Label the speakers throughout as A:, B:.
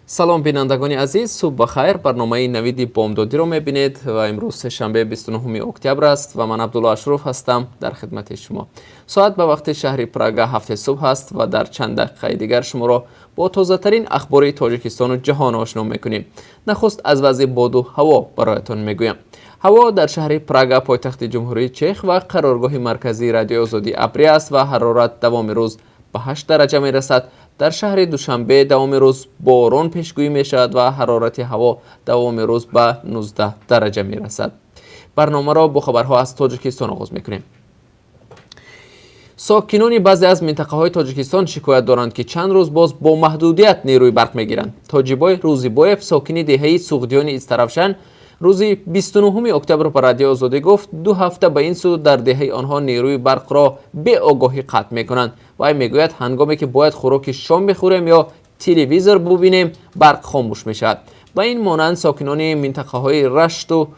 A: Салом, бинандагони азиз, субҳ бахайр. Барномаи «Навиди бомдодиро» мебинед ва имрӯз сешанбе, 29 октябр аст ва ман Абдулло Ашруф ҳастам дар хидмати шумо. Соат ба вақти шаҳри Прага 7 субҳ аст ва дар чанд дақиқаи дигар шуморо бо тозатарин ахбори Тоҷикистону ҷаҳон ошно мекунем. Нахуст аз вазъи боду ҳаво бароятон мегӯям. Ҳаво дар шаҳри Прага, пойтахти Ҷумҳурии Чех ва қароргоҳи марказии Радиои Озодӣ, абрӣ аст ва ҳарорат давоми рӯз ба 8 дараҷа мерасад. Дар шаҳри Душанбе давоми рӯз борон пешгӯӣ мешавад ва ҳарорати ҳаво давоми рӯз ба 19 дараҷа мерасад. Барномаро бо хабарҳо аз Тоҷикистон оғоз мекунем. Сокинони баъзе аз минтақаҳои Тоҷикистон шикоят доранд, ки чанд рӯз боз бо маҳдудият нерӯи барқ мегиранд. Тоҷибой Рӯзибоев, сокини деҳаи Суғдиёни Истаравшан, рӯзи 29 октябр ба Радиои Озодӣ гуфт, 2 ҳафта ба ин сӯ дар деҳаи онҳо нерӯи барқро беогоҳӣ қатъ мекунанд. Вай мегӯяд, ҳангоме ки бояд хӯроки шом бихӯрем ё телевизор бубинем, барқ хомӯш мешавад. Ба ин монанд, сокинони минтақаҳои Рашту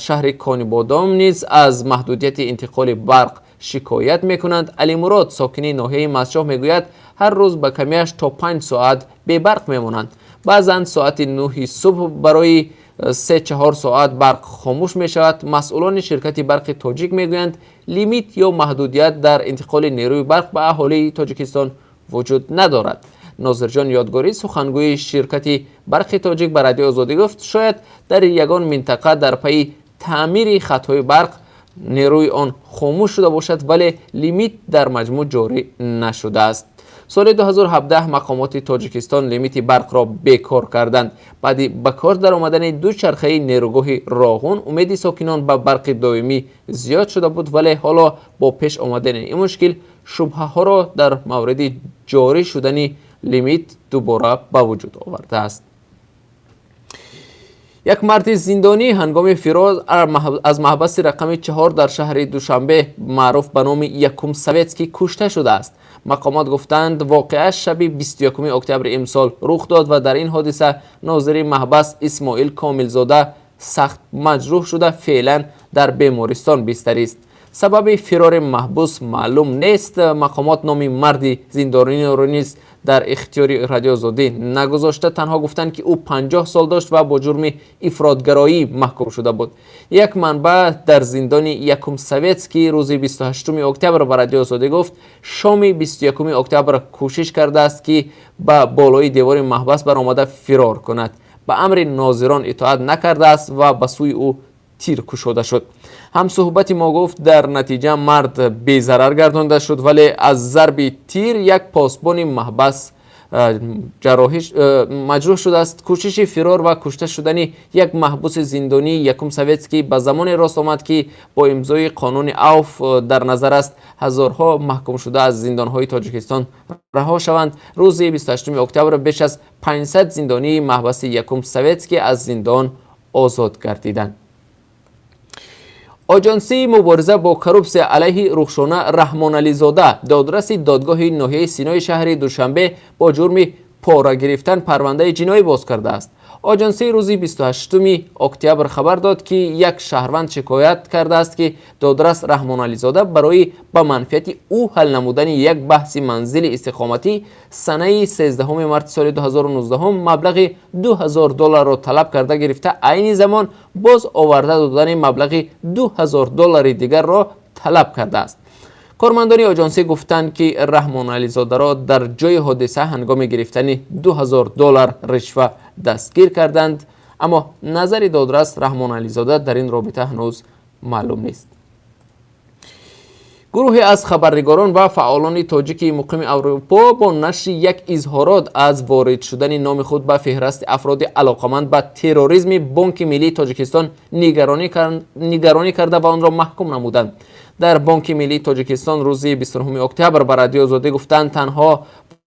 A: шаҳри Конибодом низ аз маҳдудияти интиқоли барқ шикоят мекунанд. Алимурод, сокини ноҳияи Мастчоҳ, мегӯяд, ҳар рӯз ба камиаш то 5 соат бебарқ мемонанд. Баъзан соати 9-и субҳ барои 3-4 соат барқ хомӯш мешавад. Масъулони ширкати Барқи Тоҷик мегӯянд, лимит ё маҳдудият дар интиқоли нерӯи барқ ба аҳолии Тоҷикистон вуҷуд надорад. Нозирҷон Ёдгорӣ, сухангӯи ширкати Барқи Тоҷик, ба Радиои Озодӣ гуфт, шояд дар ягон минтақа дар пайи таъмири хатҳои барқ нерӯи он хомӯш шуда бошад, вале лимит дар маҷмӯъ ҷорӣ нашудааст. Соли 2017 мақомоти Тоҷикистон лимити барқро бекор карданд. Баъди ба кор даромадани ду чархаи нерӯгоҳи Роғун умеди сокинон ба барқи доимӣ зиёд шуда буд, вале ҳоло бо пеш омадани ин мушкил шубҳаҳоро дар мавриди ҷорӣ шудани лимит дубора ба вуҷуд овардааст. Як марди зиндонӣ ҳангоми фирор аз маҳбаси рақами 4 дар шаҳри Душанбе, маъруф ба номи Якум Советский, кушта шудааст. Мақомот гуфтанд, воқеа шаби 21 октябри имсол рух дод ва дар ин ҳодиса нозири маҳбас Исмоил Комилзода сахт маҷрӯҳ шуда, феълан дар бемористон бистарист. Сабаби фирори маҳбус маълум нест. Мақомот номи марди зиндониро низ дар ихтиёри Радиои Озодӣ нагузошта, танҳо гуфтанд, ки ӯ 50 сол дошт ва бо ҷурми ифротгароӣ маҳкум шуда буд. Як манбаъ дар зиндони Якум Советский рӯзи 28 октябр ба Радиои Озодӣ гуфт, шоми 21 октябр кӯшиш кардааст, ки ба болои девори маҳбас баромада фирор кунад. Ба амри нозирон итоат накардааст ва ба сӯи ӯ тир кушода шуд. Ҳамсӯҳбати мо гуфт, дар натиҷа мард безарар гардонда шуд, вале аз зарби тир як посбони маҳбас маҷрӯҳ шудааст. Кӯшиши фирор ва кушта шудани як маҳбуси зиндонии Якум Советский ба замоне рост омад, ки бо имзои қонуни авф дар назар аст ҳазорҳо маҳкумшуда аз зиндонҳои Тоҷикистон раҳо шаванд. Рӯзи 28 октябр беш аз 500 зиндонии маҳбаси Якум Советский аз зиндон озод гардиданд. Оҷонсии мубориза бо коррупсия алайҳи Рухшона Раҳмонализода, додраси додгоҳи ноҳияи Синои шаҳри Душанбе, бо ҷурми пора гирифтан парвандаи ҷиноӣ боз кардааст. Оҷонсӣ рӯзи 28 октябр хабар дод, ки як шаҳрванд шикоят кардааст, ки додрас Раҳмонализода барои ба манфиати ӯ ҳал намудани як баҳси манзили истиқоматӣ санаи 13 марти соли 2019 маблағи 2000 долларро талаб карда гирифта, айни замон боз оварда додани маблағи 2000 доллари дигарро талаб кардааст. Кормандони оҷонсӣ гуфтанд, ки Раҳмонализодаро дар ҷои ҳодиса ҳангоми гирифтани 2000 доллар ришва дастгир карданд, аммо назари додрас Раҳмонализода дар ин робита ҳанӯз маълум нест. Гурӯҳе аз хабарнигорон ва фаъолони тоҷики муқими Аврупо бо нашри як изҳорот аз ворид шудани номи худ ба феҳрасти афроди алоқаманд ба терроризми Бонки Миллии Тоҷикистон нигаронӣ карда ва онро маҳкум намуданд. Дар Бонки Миллии Тоҷикистон рӯзи 29 октябр ба Радиои Озодӣ гуфтанд, танҳо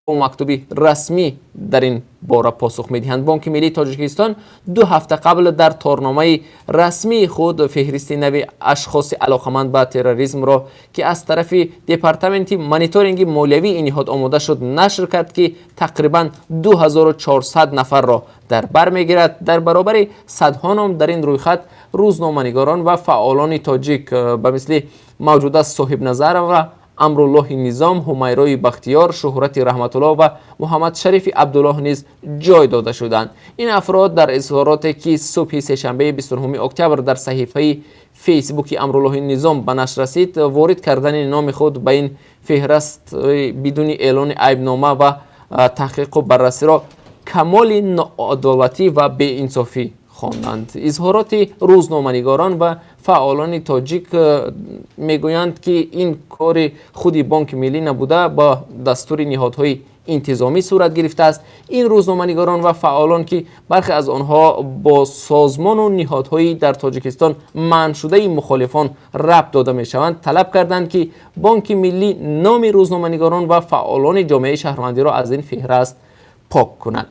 A: бо мактуби расмӣ дар ин бора посух медиҳанд. Бонки Миллии Тоҷикистон 2 ҳафта қабл дар торномаи расмии худ феҳристи нави ашхоси алоқаманд ба терроризмро, ки аз тарафи департаменти мониторинги молиявии ин ниҳод омода шуд, нашр кард, ки тақрибан 2400 нафарро дар бар мегирад. Дар баробари садҳо ном дар ин рӯйхат рӯзноманигорон ва фаъолони тоҷик ба мисли Мавҷуда Соҳибназарова. Амруллоҳи Низом, Ҳумайрои Бахтиёр, Шуҳрати Раҳматуллоҳ ва Муҳаммадшарифи Абдуллоҳ низ ҷой дода шуданд. Ин афрод дар изҳороте, ки субҳи сешанбеи 29 октябр дар саҳифаи Фейсбуки Амруллоҳи Низом ба нашр расид, ворид кардани номи худ ба ин феҳраст бидуни эълони айбнома ва таҳқиқу баррасиро камоли ноадолатӣ ва беинсофӣ хонданд. Изҳороти рӯзноманигорон ва фаъолони тоҷик мегӯянд, ки ин кори худи Бонки Миллӣ набуда, ба дастури ниҳодҳои интизомӣ сурат гирифтааст. Ин рӯзноманигорон ва фаъолон, ки бархе аз онҳо бо созмону ниҳодҳои дар Тоҷикистон манъшудаи мухолифон рабт дода мешаванд, талаб карданд, ки Бонки Миллӣ номи рӯзноманигорон ва фаъолони ҷомеаи шаҳрвандиро аз ин феҳраст пок кунад.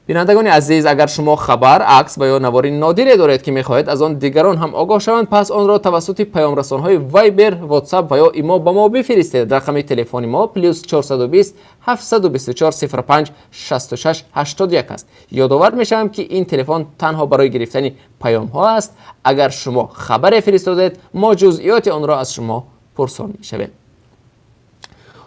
A: Бинандагони азиз, агар шумо хабар, акс ва ё навори нодире доред, ки мехоҳед аз он дигарон ҳам огоҳ шаванд, пас онро тавассути паёмрасонҳои Вайбер, Ватсап ва ё Имо ба мо бифиристед. Рақами телефони мо +420 724 05 66 81 аст. Ёдовар мешавам, ки ин телефон танҳо барои гирифтани паёмҳо аст. Агар шумо хабаре фиристодед, мо ҷузъиёти онро аз шумо пурсон мешавем.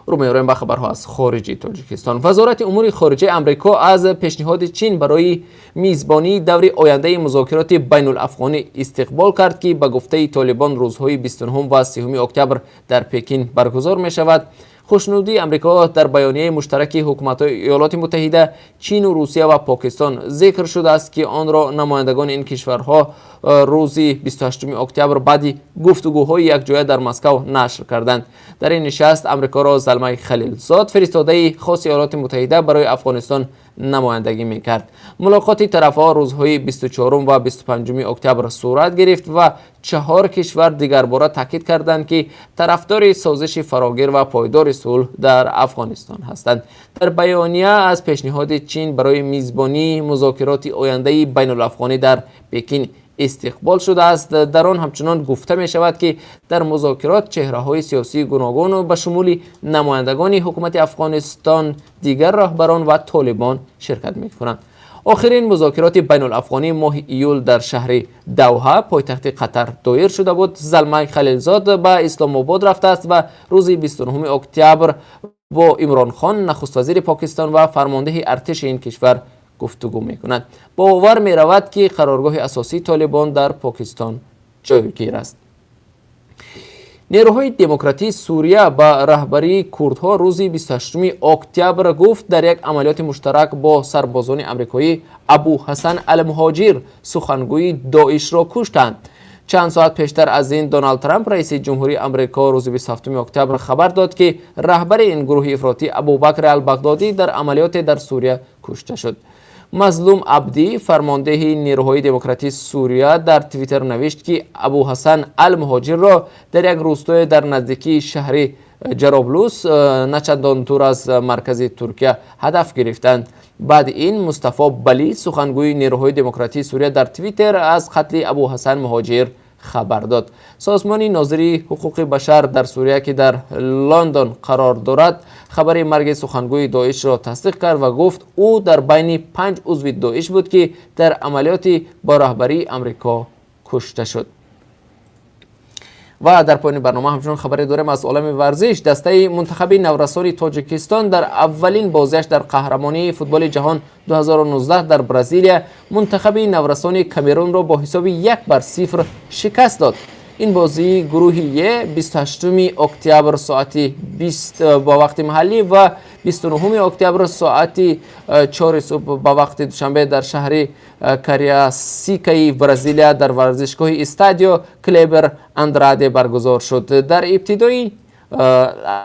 A: Рӯ меорем ба хабарҳо аз хориҷи Тоҷикистон. Вазорати умури хориҷаи Амрико аз пешниҳоди Чин барои мизбонии даври ояндаи музокироти байнулафғонӣ истиқбол кард, ки ба гуфтаи Толибон рӯзҳои 29 ва 30 октябр дар Пекин баргузор мешавад. Хушнудии Амрико дар баёнияи муштараки ҳукуматҳои Иёлоти Муттаҳида, Чину Русия ва Покистон зикр шудааст, ки онро намояндагони ин кишварҳо рӯзи 28 октябр баъди гуфтугӯҳои якҷоя дар Москав нашр карданд. Дар ин нишаст Амрикоро Залмай Халилзод, фиристодаи хоси Иёлоти Муттаҳида барои Афғонистон, намояндагӣ мекард. Мулоқоти тарафҳо рӯзҳои 24 ва 25 октябр сурат гирифт ва чаҳор кишвар дигарбора таъкид карданд, ки тарафдори созиши фарогир ва пойдори сулҳ дар Афғонистон ҳастанд. Дар баёния аз пешниҳоди Чин барои мизбонии музокироти ояндаи байнулафғонӣ дар Пекин истиқбол шудааст. Дар он ҳамчунон гуфта мешавад, ки дар музокирот чеҳраҳои сиёсии гуногун, ба шумули намояндагони ҳукумати Афғонистон, дигар роҳбарон ва Толибон ширкат мекунанд. Охирин музокироти байнулафғонӣ моҳи июл дар шаҳри Давҳа, пойтахти Қатар, доир шуда буд. Залмай Халилзод ба Исломобод рафтааст ва рӯзи 29 октябр бо Имрон Хон, нахуствазири Покистон ва фармондеҳи артиши ин кишвар гуфтугӯ мекунад. Бовар меравад, ки қароргоҳи асосии Толибон дар Покистон ҷойгир аст. Нерӯҳои демократии Сурия ба раҳбарии курдҳо рӯзи 28 октябр гуфт, дар як амалиёти муштарак бо сарбозони амрикоӣ Абу Ҳасан Алмуҳоҷир, сухангӯи Доишро, куштанд. Чанд соат пештар аз ин Доналд Трамп, раиси ҷумҳурии Амрико, рӯзи 27 октябр хабар дод, ки раҳбари ин гурӯҳи ифротӣ Абубакр Албағдодӣ дар амалиёте дар Сурия кушта шуд. Мазлум Абдӣ, фармондеҳи нерӯҳои демократии Сурия, дар Твиттер навишт, ки Абу Ҳасан Алмуҳоҷирро дар як рӯстое дар наздикии шаҳри Ҷароблус, начандон дур аз маркази Туркия, ҳадаф гирифтанд. Баъди ин Мустафо Балӣ, сухангӯи нерӯҳои демократии Сурия, дар Твиттер аз қатли Абу Ҳасан Муҳоҷир хабар дод. Созмони нозири ҳуқуқи башар дар Сурия, ки дар Лондон қарор дорад, хабари марги сухангӯи Доишро тасдиқ кард ва гуфт, ӯ дар байни панҷ узви Доиш буд, ки дар амалиёти бо раҳбарии Амрико кушта шуд. Ва дар поёни барнома ҳамчунон хабаре дорем аз олами варзиш. Дастаи мунтахаби наврасони Тоҷикистон дар аввалин бозиаш дар қаҳрамонии футболи ҷаҳон 2019 дар Бразилия мунтахаби наврасони Камерунро бо ҳисоби 1-0 шикаст дод. Ин бозии гурӯҳи Е 28 октябр соати 20 ба вақти маҳаллӣ ва 29 октябр соати 4 субҳ ба вақти Душанбе дар шаҳри Кариасикаи Бразилия дар варзишгоҳи Эстадио Клебер Андраде баргузор шуд. Дар ибтидои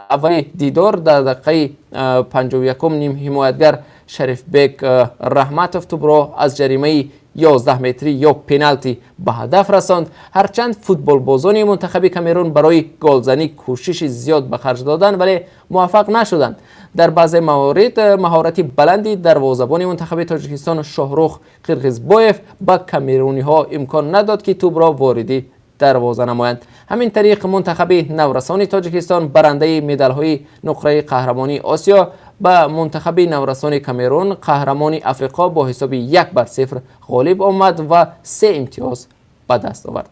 A: аввали дидор дар дақиқаи 51 нимҳимоятгар Шарифбек Раҳматов тӯбро аз ҷаримаи 11 метрӣ ё пеналти ба ҳадаф расонд. Ҳарчанд футболбозони мунтахаби Камерун барои голзанӣ кӯшиши зиёд ба харҷ доданд, вале муваффақ нашуданд. Дар баъзе маворид маҳорати баланди дарвозабони мунтахаби Тоҷикистон Шоҳрух Қирғизбоев ба камеруниҳо имкон надод, ки тӯбро вориди дарвоза намоянд. Ҳамин тариқ, мунтахаби наврасони Тоҷикистон, барандаи медалҳои нуқраи қаҳрамонии Осиё, ба мунтахаби наврасони Камерун, қаҳрамони Африқо, бо ҳисоби 1-0 ғолиб омад ва се имтиёз ба даст овард.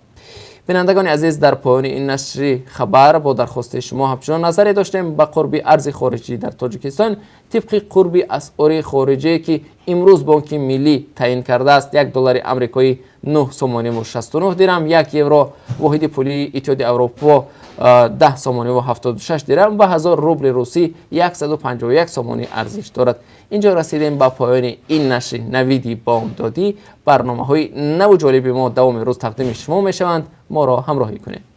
A: Бинандагони азиз, дар поёни ин нашри хабар бо дархости шумо ҳамчунон назаре доштем ба қурби арзи хориҷӣ дар Тоҷикистон. Тибқи қурби асъори хориҷие, ки имрӯз Бонки Миллӣ таъин кардааст, 1 доллари амрикоӣ 9 сомониву 69 дирам, 1 евро, воҳиди пулии Иттиҳоди Аврупо, 10 сомониву 76 дирам ва 1000 рубли русӣ 151 сомонӣ арзиш дорад. Инҷо расидем ба поёни ин нашри Навиди Бомдодӣ. Барномаҳои наву ҷолиби мо давоми рӯз тақдими шумо мешаванд. Моро ҳамроҳӣ кунед.